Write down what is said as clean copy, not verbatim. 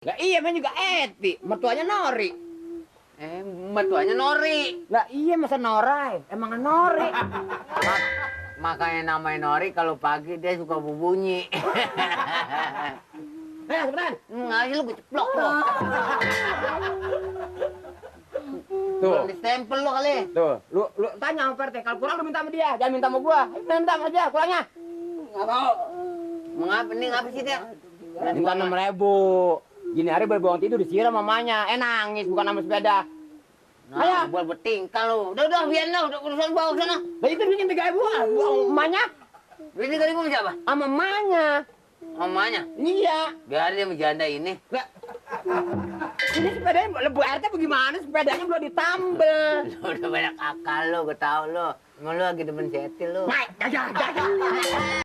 Lah iya men juga Eti, mertuanya Nori. Mertuanya Nori. Lah iya masa Norai, emang Nori. Makanya namanya Nori kalau pagi dia suka berbunyi. Cepetan. Ngasih lu gue ceplok lo. Tuh. Di stempel lo kali. Tuh, lu tanya sama Perte, kalau kurang lu minta sama dia, jangan minta sama gua. Minta sama dia, kurangnya. Enggak mau. Mengapa nih ngapa sih dia? Minta 6.000. Gini hari baru bangun tidur disiram mamanya, nangis bukan sama sepeda. Nah, ayo buat bertingkah lu. Udah biarin lah, udah urusan bawa sana. Lah itu bikin 3.000 buang mamanya. Ini kali gua siapa? Sama mamanya. Mamanya. Iya. Biar dia berjanda ini. Lah. Ini sepedanya lebu RT bagaimana? Sepedanya belum ditambel. Lu udah banyak akal lu, gue tahu lu. Emang lu lagi demen setil lu. Nah, jajan.